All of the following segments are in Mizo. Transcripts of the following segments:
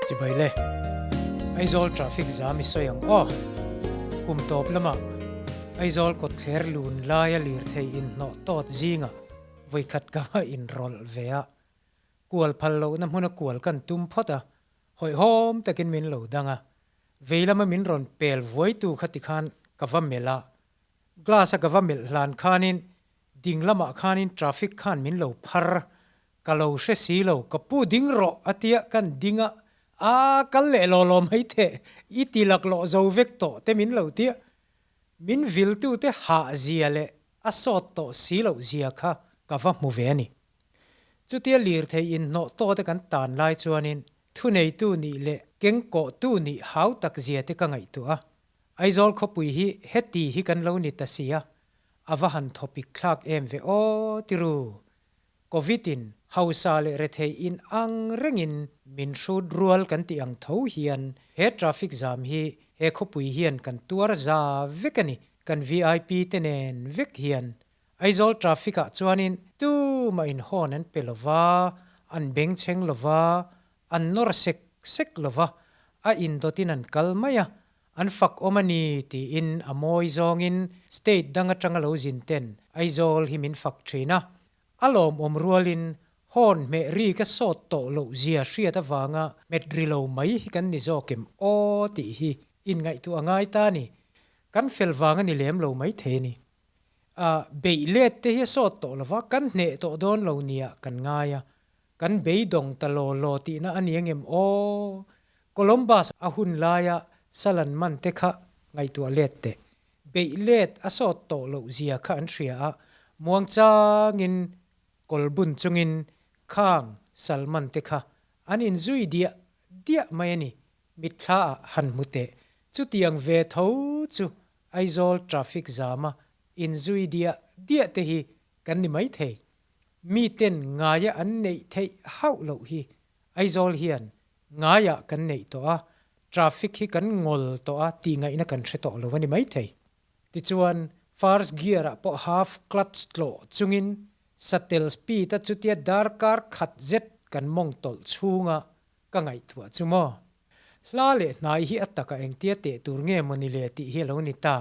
Chibai le. Aizawl traffic jam i sawi ang aw. Kum tawp lamah Aizawl kawtthler lun laia lirthei inhnawh tawt zingah vawikhat ka va inrawlh ve a. Kual phal lohna hmuna kual kan tum phawt a, hawihhawm takin min lo dang a. Vei lama min rawn pel vuaitu kha tikhan ka va melh a, glass a ka va melh hlan khanin ding lamah khanin traffic khan min lo phar ka lo hre si lo, ka pu ding rawh a tia kan ding a, aa kal leh law law mai teh i ti laklawh zo vek tawh te min lo tia, min viltute hah zia leh a sawt tawh si loh zia kha ka va hmu ve a ni. Chutia lirthei inhnawh tawte kan tan lai chuanin thuneitu nih leh kengkawhtu nih hau tak zia te ka ngaihtuah a, Aizawl khawpui hi heti hi kan lo ni ta si a, a va han thawpik thlak em ve aw tiru. Covid in hausa leh rethei in ang rengin min hrut rual kan tih ang tho hian he traffic jam hi he khawpui hian kan tuar za vek a ni, kan vip te nen vek hian Aizawl traffic ah chuanin tumah in horn an pe lova, an bengchheng lova, an nawr sek sek lova, a indawtin an kal mai a, an fak awm a ni tiin a mawi zawngin state dang atanga lo zin ten Aizawl hi min fak thin a. A lawmawm rualin horn hmeh ri ka sawt tawh loh zia hriat avanga hmet ri lo mai hi kan ni zawk em aw tih hi inngaihtuah a ngai ta a ni. Kan fel vang a ni lem lo maithei a ni. A beih let te hi a sawt tawh lova, kan hneh tawh dawn lo nia kan ngai a, kan beidawng ta law law tihna a ni angem aw? Columbus a hun laia Salan man te kha ngaihtuah let teh. Beih let a sawt tawh loh zia kha an hria a, muangchangin kawlbun chungin khang Salman te kha an inzui diah diah mai a ni. Mitthla ah han hmu teh. Chutiang ve tho chu Aizawl traffic zama inzui diah diah te hi kan ni maithei. Miten ngaia an neih theih hauh loh hi Aizawl hian ngaiah kan neih tawh a, traffic hi kan ngawl tawh a tih ngaihna kan hre tawh lo a ni maithei. Tichuan, first gear ah pawh half clutch tlawh chungin satel speed a chutia darkar khat zet kan mawng tawlh chhunga Ka ngaihtuah chu maw? Hla leh hnai hi a taka engtia teh tur nge maw ni le tih hi a lo ni ta.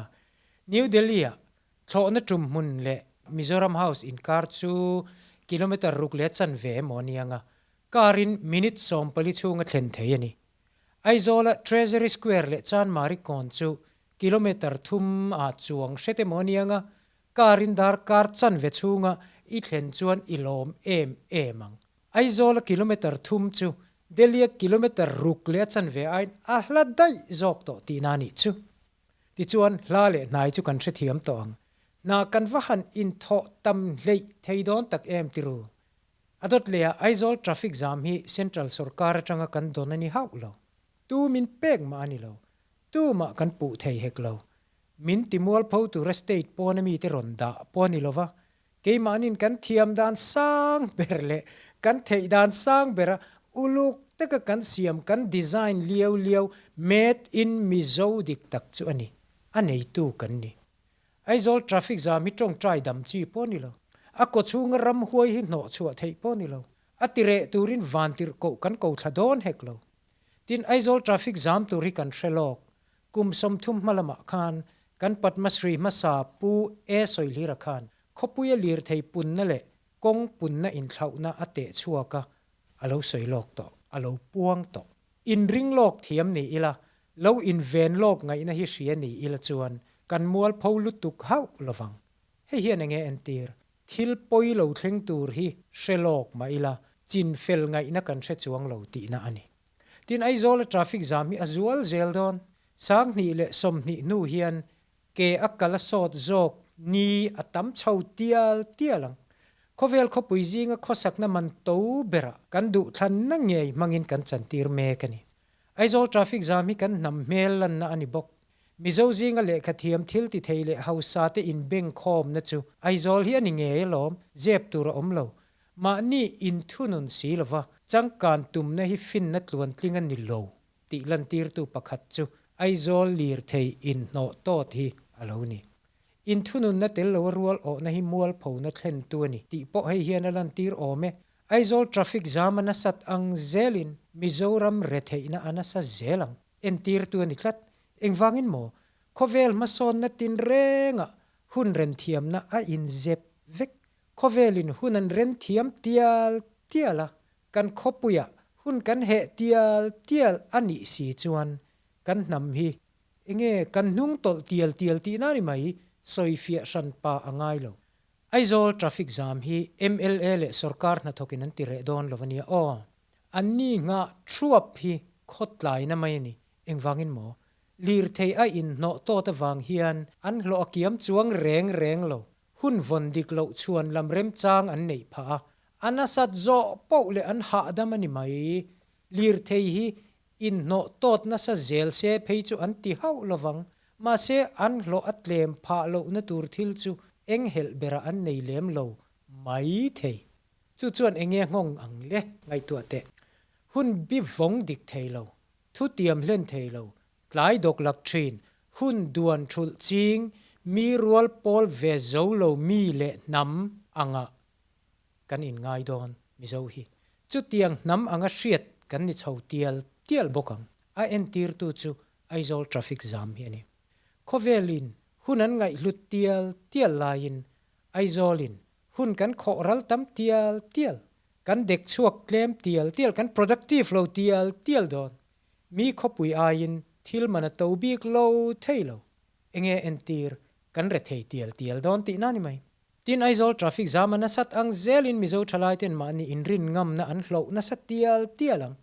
New Delhi-ah thlawhna tum hmun leh Mizoram House inkar chu kilometre ruk leh chanve emaw a ni ang a, car-in minute 14 chhunga thlen thei a ni. Aizawl-a Treasury Square leh Chanmari kawn chu kilometre thum ah chuang hret emaw a ni ang a, car-in darkar chanve chhunga i thlen chuan i lawm em em ang. Aizawla kilometre thum chu Delhi-a kilometre ruk leh a chanve aiin a hla daih zawk tawh tihna a nih chu. Tichuan, hla leh hnai chu kan hrethiam tawh ang. Hna kan va han inthawh tam hleih thei dawn tak em tiru? A dawt lehah Aizawl traffic jam hi Central sawrkar atanga kan dawn a ni hauh lo. Tu min pek mah a ni lo. Tu mah kan puh thei hek lo. Min timualpho tura state pawn a mite rawn dah pawh a ni lova, Keimahnin kan thiam dan sang ber leh kan theih dan sang bera uluk taka kan siam, kan design liau liau made in Mizo dik tak chu a ni. A neitu kan ni. Aizawl traffic jam hi tawngtai dam chi pawh a ni lo. A kawchhunga ramhuai hi hnawh chhuah theih pawh a ni lo. A tireh turin vantirh koh kan ko thla dawn hek lo. Tin, Aizawl traffic jam tur hi kan hre lawk. Kum 30 hma lamah khan kan Padma Shri hmasa Pu A Sawihlira khan khawpuia lirthei punna leh kawng punna inthlauhna a teh chhuak a, a lo sawi lawk tawh, a lo puang tawh. Inring lawk thiam ni ila, lo inven lawk ngaihna hi hria ni ila chuan kan mualpho lutuk hauh lovang. Hei hian enge entir? Thil pawi lo thleng tur hi hre lawk mah ila, chin fel ngaihna kan hre chuang lo tihna a ni. Tin, Aizawla traffic jam hi a zual zel dawn. 2020 hnu hian ke a kal a sawt zawk ni a tam chho tial tial ang. Khawvel khawpui zinga khawsakna man to berah kan duhthlanna ngei hmangin kan chantir mek a ni. Aizawl traffic jam hi kan hnam hmel lanna a ni bawk. Mizo zinga lehkha thiam thil ti thei leh hausa te inbengkhawmna chu Aizawl hi a ni ngei alawm, zep tur a awm lo. Mahni inthunun si lova changkan tumna hi finna tluantling a ni lo tih lantirtu pakhat chu Aizawl lirthei inhnawh tawt hi a lo ni. Inthununna tel loa rual awhna hi mualphona thlentu a ni tih pawh hei hian a lantir awm e. Aizawl traffic jam a nasat ang zelin Mizoram retheihna a nasa zel ang. Entirtu a ni tlat. Engvangin maw? Khawvel hmasawnna tinrengah hun renthiamna a inzep vek. Khawvelin hun an renthiam tial tial a, kan khawpuiah hun kan heh tial tial a nih si chuan kan hnam hi enge kan hnung tawlh tial tial tihna ni mai, sawifiah hran pa a ngai lo. Aizawl traffic jam hi mla leh sorkar hnathawkin an ti reh dawn lo a nia aw. Anni nghah thuap hi khawtlaina mai a ni. Engvangin maw? Lirthei a inhnawh tawt avang hian an hlawh a kiam chuang reng reng lo. Hun vawn dik loh chhuan lam remchang an neih phah a, a nasat zawh poh leh an hahdam a ni mai. Lirthei hi inhnawh tawt nasa zel se phei chu an ti hauh lovang. Mahse, an hlawh a tlem phah lohna tur thil chu eng helh berah an nei lem lo mai thei. Chu chuan enge nghawng ang le? Ngaihtuah teh. Hun bi vawng dik thei lo, thu tiam hlen thei lo, tlai dawk lak thin, hun duan thulh ching, mi rual pawl ve zo lo mi leh hnam anga kan inngai dawn Mizo hi. Chutiang hnam anga hriat kan ni chho tial tial bawk ang. A entirtu chu Aizawl traffic jam hi a ni. Khawvelin hun an ngaihhlut tial tial laiin Aizawlin hun kan khawh ral tam tial tial, kan dek chhuak tlem tial tial, kan productive lo tial tial dawn. Mi khawpui aiin thil man a to bik lo thei lo. Enge entir kan rethei tial tial dawn tihna ni mai. Tin, Aizawl traffic jam a nasat ang zelin Mizo thalaiten mahni inrin ngamna an hloh nasa tial tial ang.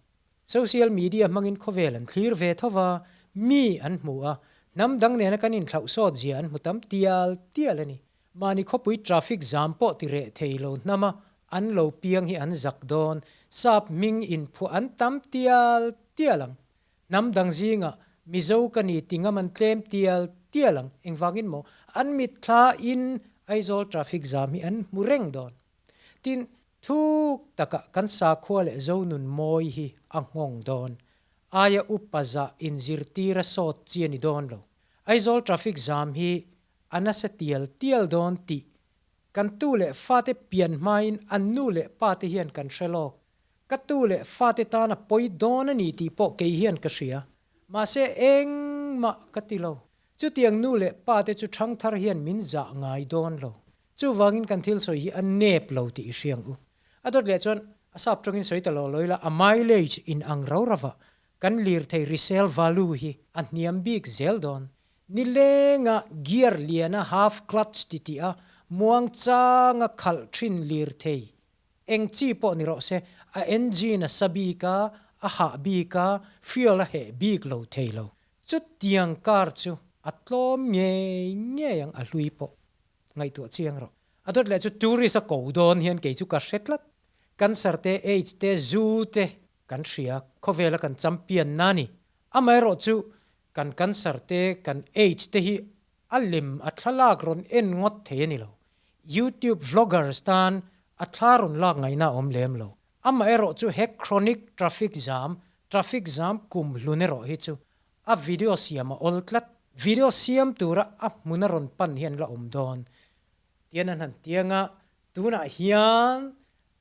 Social media hmangin khawvel an thlir ve tho va, mi an hmu a, hnam dang nena kan inthlauh sawt zia an hmu tam tial tial a ni. Mahni khawpui traffic jam pawh ti reh thei lo hnama an lo piang hi an zak dawn, sap hming inphuah an tam tial tial ang. Hnam dang zingah Mizo ka ni ti ngam an tlem tial tial ang, engvangin maw an mitthla in Aizawl traffic jam hi an hmu reng dawn. Tin, thuk takah kan sakhua leh Zonun mawi hi a nghawng dawn. Aia upa zah inzirtir a sawt chi a ni dawn lo. Aizawl traffic jam hi a nasa tial tial dawn tih kan tu leh fate pian hmain an nu leh pate hian kan hre lawk. Ka tu leh fate tan a pawi dawn a ni tih pawh kei hian ka hria. Mahse engmah ka ti lo. Chutiang nu leh pate chu ṭhangthar hian min zah ngai dawn lo. Chuvangin kan thil sawi hi a nep lo tih i hria ang u. A dawt leh chuan a sap tawngin sawi ta lo lo ila a mileage in ang rau rava kan lirthei resale value hi a hniam bik zel dawn. Nilenga gear liana half clutch ti tih a muang changa khalh thin lirthei eng chi pawh ni rawh se a engine a sa bik a, a hah bik a, fuel a heh bik lo thei lo. Chutiang car chu a tlawm ngei ngei ang a hlui pawh. Ngaihtuah chiang rawh. A dawt leh chu tourist a ko dawn hian kei chu ka hre tlat. Cancer te, aids te, zu te kan hria, khawvela kan champion na ni. Amaherawh chu kan cancer te, kan aids te hi a lem a thlalak rawn en ngawt thei a ni lo. YouTube vloggers tan a thla rawn lak ngaihna a awm lem lo. Amaherawh chu he chronic traffic jam, traffic jam kum hlun erawh hi chu A video siam a awl tlat. Video siam tura a hmun a rawn pan hi an la awm dawn. Tian an han tiang a, tunah hian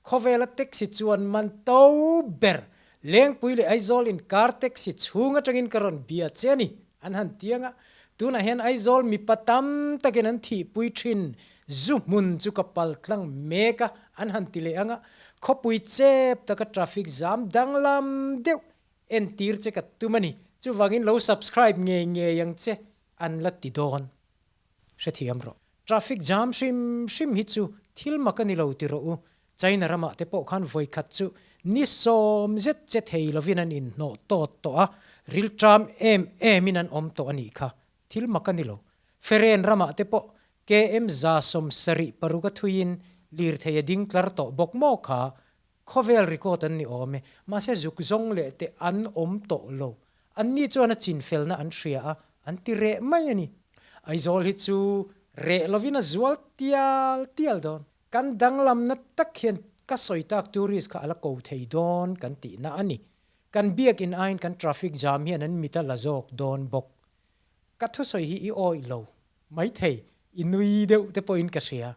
khawvela taxi chuan man to ber Lengpui leh Aizawl inkar taxi chhung atangin ka rawn bia che a ni an han tiang a, tunah hian Aizawl mipa tam takin an thihpui thin zu hmun chu ka pal tlang mek a an han ti leh ang a, khawpui chep taka traffic jam danglam deuh Entir che ka tum a ni. Chuvangin lo subscribe ngei ngei ang che an la ti dawn. Hrethiam rawh. Traffic jam hrim hrim hi chu thil mak a ni lo ti rawh u. China ramah te pawh khan vawikhat chu ni sawm zet che thei lovin an inhnawh tawt tawh a, rilṭam em emin an awm tawh a nih kha. Thil mak a ni lo. Feren ramah te pawh KM 76 a thuiin lirthei a ding tlar tawh bawk maw kha Khawvel record an ni awm e, mahse zuk zawng leh te an awm tawh lo. Anni chuan a chinfelna an hria a, an ti reh mai a ni. Aizawl hi chu reh lovin a zual tial tial dawn. Kan danglamna tak hian ka sawi tak tourist kha a la ko thei dawn kan tihna a ni. Kan biakin aiin kan traffic jam hian an mit a la zawk dawn bawk. Ka thusawi hi i awih lo maithei, i nui deuh te pawhin ka hria.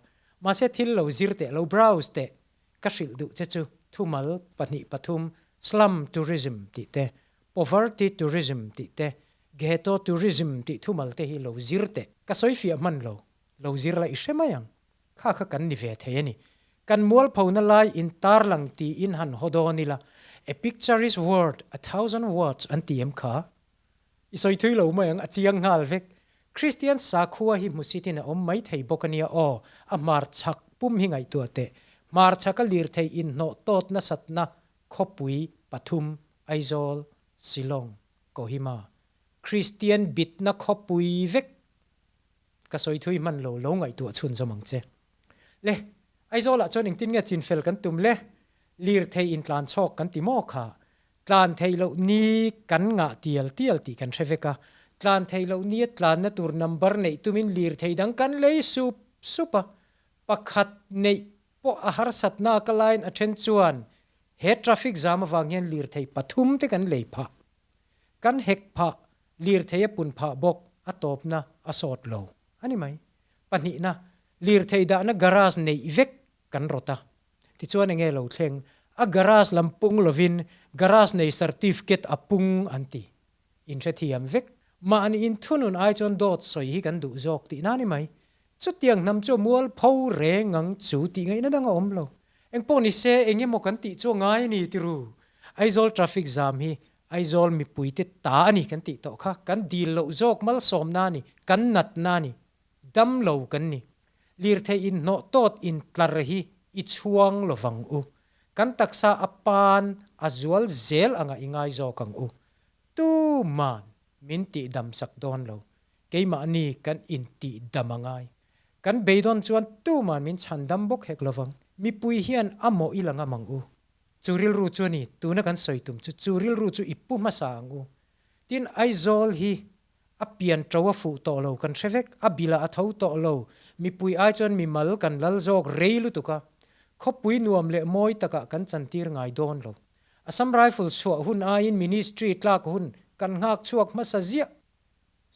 Mahse thil lo zir teh, lo browse teh. Ka hrilh duh che chu. Thumal pahnih pathum, slum tourism tih te, poverty tourism tih te, ghetto tourism tih thumal te hi lo zir teh. Ka sawi fiah hman lo, lo zir la i hre mai ang. Kha kha kan ni ve thei a ni. Kan mualphona lai in tarlang tiin han haw dawn ila, a picture is worth a thousand words an ti em kha? I sawi thui lo mai ang, a chiang nghal vek. Kristian sakhua hi hmusitin a awm mai thei bawk a nia aw, a hmarchhak pum hi ngaihtuah teh. Hmarchhaka lirthei inhnawh tawt nasatna khawpui pathum, Aizawl, Shillong, Kohima. Kristian bitna khawpui vek Ka sawi thui hman lo, lo ngaihtuah chhun zawm ang che. Le, Aizawlah chuan engtin nge chinfel kan tum le? Lirthei in tlan chhawk kan ti maw kha? Tlan theih loh ni kan ngah tial tial tih kan hre vek a, tlan theih loh nia tlanna tur number neih tumin lirthei dang kan lei sup sup a, pakhat neih pawh a harsatna ka laiin a then chuan he traffic jam avang hian lirthei pathum te kan lei phah. Kan hek phah, lirthei a pun phah bawk, a tawpna a sawt lo a ni mai. Pahnihna, lirthei dahna garage neih vek kan rawt a. Tichuan enge lo thleng, a garage lam pung lovin garage nei certificate a pung an ti. Inhrethiam vek. Mahni inthunun ai chuan dawt sawi hi kan duh zawk tihna a ni mai. Chutiang hnam chu a mual pho reng ang chu tih ngaihna dang a awm lo. Engpawh ni se eng emaw kan tih chu a ngai a ni ti ru. Aizawl traffic jam hi Aizawl mipuite ta a ni kan tih tawh kha. Kan dil loh zawk malsawmna a ni, kan natna a ni, dam lo kan ni. Lirthei inhnawh tawt intlar hi i chhuang lovang u. Kan taksa a pan a zual zel anga i ngai zawk ang u. Tuman min tihdam sak dawn lo. Keimahni kan intihdam a ngai. Kan beidawn chuan tuman min chhandam bawk hek lovang. Mipui hian a mawh i la ngam ang u. Chu rilru chu a ni, tuna kan sawi tum chu, chu rilru chu i pu hmasa ang u. Tin, Aizawl hi a pian to a fuh tawh lo kan hre vek, a bilah a tho tawh lo, mipui ai chuan mimal kan lal zawk rei lutuk a, khawpui nuam leh mawi takah kan chantir ngai dawn lo. Assam Rifle chhuah hun aiin Ministry tlak hun kan nghak chhuak hmasa ziah.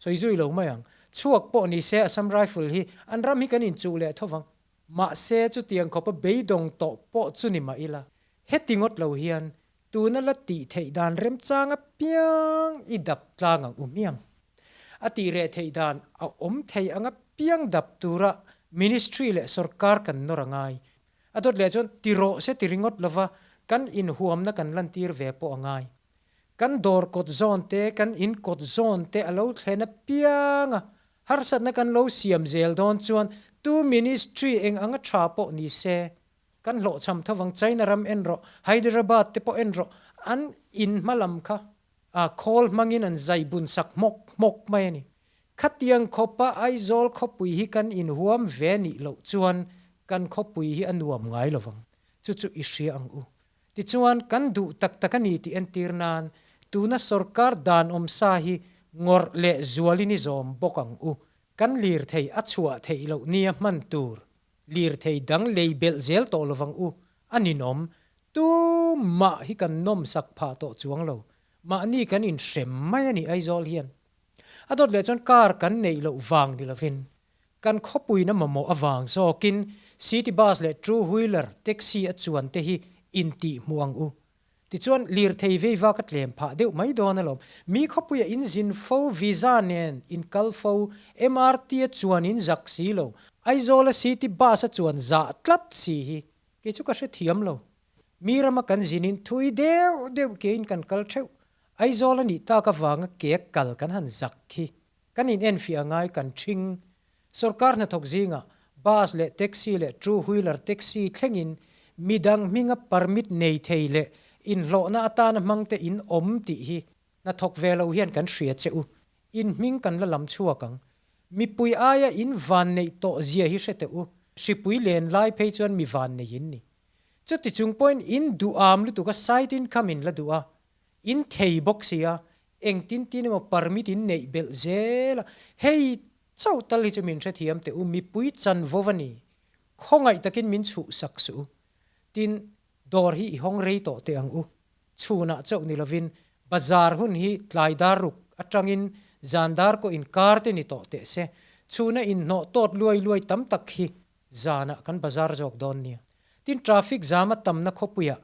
Sawi zui lo mai ang. Chhuak pawh ni se Assam Rifle hi an ram hi kan inchuh leh tho vang. Mahse chutiang khawpa beidawng tawh pawh chu ni mah ila, heti ngawt lo hian tuna la tih theih dan remchang apiang i dap tlang ang u hmiang. A tih reh theih dan a awm thei ang apiang dap tura Ministry leh sawrkar kan nawr a ngai. A dawt leh chuan ti rawh se ti ringawt lova kan inhuamna kan lantir ve pawh a ngai. Kan dawr kawt zawn te, kan in kawt zawn te a lo thlen apiang a, harsatna kan lo siam zel dawn chuan tu ministry eng anga tha pawh ni se, kan hlawhchham thovang China ram en rawh, Hyderabad te pawh en rawh, an in hma lam kha a khawl hmangin an zai bun sak hmawk hmawk mai a ni. Khatiang khawpa Aizawl khawpui hi kan inhuam ve nih loh chuan kan khawpui hi a nuam ngai lovang. Chu chu i hria ang u. Tichuan, kan duh tak tak a ni tih entir nan tuna sorkar dan awm sa hi ngawrh leh zualin i zawm bawk ang u. Kan lirthei a chhuah theih loh nia hman tur lirthei dang lei belh zel tawh lovang u. A ninawm. Tumah hi kan nawmsak phah tawh chuang lo. Mahni kan inhrem mai a ni Aizawl hian. A dawt leh chuan car kan neih loh vang ni lovin Kan khawpuina mamawh avang zawkin city bus leh two wheeler taxi a chuan te hi intih hmuh ang u. Tichuan lirthei vei vak a tlem phah deuh mai dawn alawm. Mi khawpuia in zin fo visa nen in kal fo, MRT a chuan in zak si lo, Aizawl a city bus a chuan zah tlat si hi kei chu ka hrethiam lo. Mi rama kan zinin thui deuh deuh kein kan kal theuh. Aizawl a nih tak avanga ke kal kan han zak hi Kan in enfiah ngai kan ṭhing. Sorkar hnathawk zingah bus leh taxi leh two wheeler taxi thlengin midang hminga permit nei thei leh inhlawhna atana hmangte in awm tih hi hnathawk ve lo hian kan hria che u. In hming kan la lam chhuak ang. Mipui aia in van neih tawh zia hi hre teh u. Hripui len lai phei chuan mi van nei in ni. Chuti chung pawhin in duham lutuk a side income in la duh a, in thei bawk si a, Engtin tin emaw permit in neih belh zel a, hei chauh tal hi chu min hrethiam teh u, mipui chanvo va ni, khawngaih takin min chhuhsak suh u. Tin, dawr hi i hawng rei tawh teh ang u, chhunah chauh ni lovin bazar hun hi tlai dar ruk atangin zan dar kaw inkar te ni tawh teh se, chhuna inhnawh tawt luai luai tam tak hi zanah kan bazar zawk dawn nia. Tin, traffic jam a tamna khawpuiah.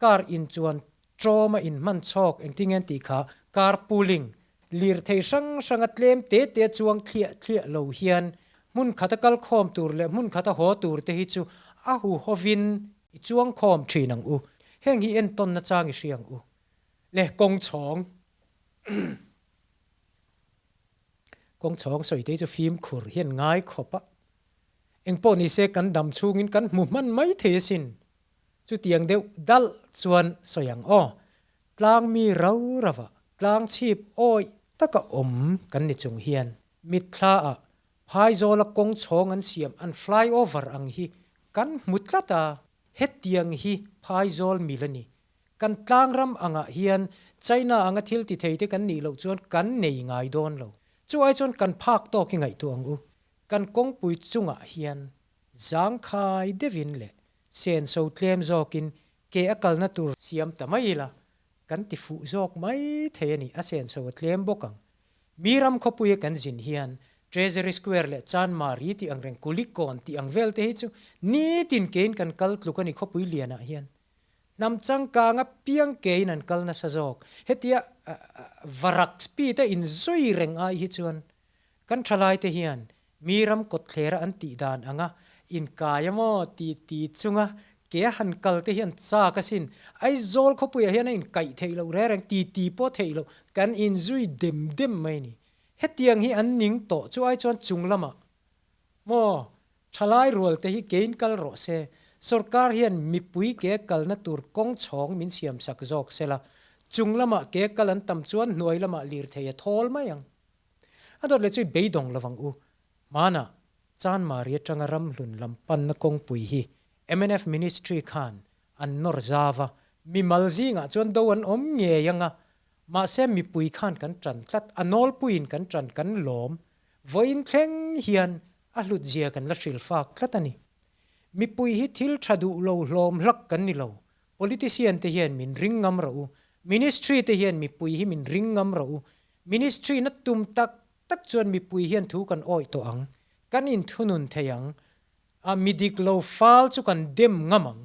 Car inchuan ṭawma inhman chhawk engtinge an tih kha car pooling, lirthei hrang hranga tlem te te chuang thliah thliah lo hian hmun khata kal khawm tur leh hmun khata haw tur te hi chu a huhovin i chuang khawm ṭhin ang u. Heng hi entawnna chang i hria ang u. Le kawng chhawng Kawng chhawng sawi te hi chu fimkhur hian ngai khawp a. Engpawh nise kan dam chhungin kan hmu hman mai thei asin. Chutiang deuh dalh chuan sawi ang aw. Tlang mi rau rauah tlang chhip awih taka awm kan ni chung hian mitthla ah phaizawla kawng chhawng an siam an fly over ang hi kan hmu tlat a, hetiang hi phaizawl mil a ni. Kan tlangram angah hian China anga thil ti thei te kan nih loh chuan kan nei ngai dawn lo. Chu ai chuan kan phak tawk hi ngaihtuah ang u. Kan kawngpui chungah hian zangkhai deuhin leh senso tlem zawkin ke a kalna tur siam ta mai ila, kan ti fuh zawk mai thei a ni, a senso a tlem bawk ang. Mi ram khawpuia kan zin hian Treasury Square leh Chanmari tih ang reng Kulikawn tih ang vel te hi chu nitin kein kan kal tluk a ni khawpui lianah hian. Hnam changkang a piang kein an kal nasa zawk. Hetia varak speed a inzui reng ai hi chuan kan thalaite hian Mi ram kawtthlera an tih dan anga inkai a maw ti ti chunga ke a han kal te hian chak asin. Aizawl khawpuiah hian a inkaih theih loh reng reng, ti ti pawh theih loh, kan inzui dem dem mai a ni. Hetiang hi an ning tawh chu ai chuan chung lamah maw thalai rual te hi kein kal rawh se, sorkar hian mipui ke kalna tur kawng chhawng min siam sak zawk sela, chung lamah ke kal an tam chuan hnuai lamah lirthei a thawl mai ang. A dawt leh chu i beidawng lovang u. Hmanah Chanmari atanga ramhlun lam panna kawngpui hi mnf Ministry khan an nawr zau a, mimal zingah chuan do an awm ngei ang a, mahse mipui khan kan tan tlat, a nawlpuiin kan tan kan lawm, vawiin thleng hian a hlutzia kan la hrilfak tlat a ni. Mipui hi thil tha duh lo hlawm hlak kan ni lo, Politician te hian min ring ngam rawh u, Ministry te hian mipui hi min ring ngam rawh u, Ministry na tum tak tak chuan mipui hian thu kan awih tawh ang, kan inthunun thei ang, a mi dik lo fal chu kan dem ngam ang.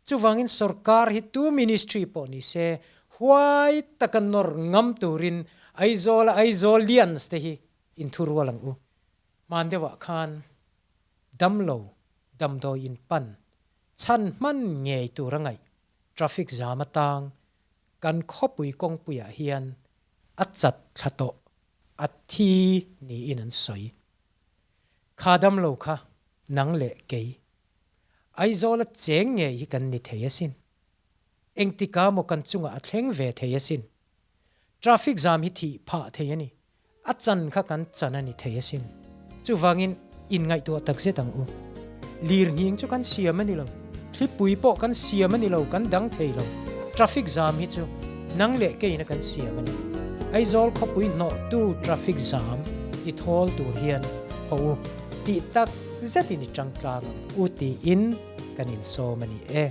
Chuvangin sorkar hi tu ministry pawh ni se huai taka nawr ngam turin Aizawl a Aizawlians te hi inthurual ang u. Hman deuhah khan damlo damdawi in pan chhan hman ngei tur a ngaih traffic jam atang kan khawpui kawngpuiah hian a chat thla tawh a thi niin an sawi. Kha damlo kha nang leh kei Aizawl a cheng ngei hi kan ni thei asin. Engtika maw kan chungah a thleng ve thei asin. Traffic jam hi thih phah thei a ni. A chan kha kan chan a ni thei asin. Chuvangin inngaihtuah takzet ang u. Lirnghing chu kan siam a ni lo. Thlipui pawh kan siam a ni lo, kan dang thei lo. Traffic jam hi chu nang leh keina kan siam a ni. Aizawl khawpui hnawhtu traffic jam ti thawl tur hian haw u tih tak zetin i tangtlang ang u tiin kan insawm a ni e.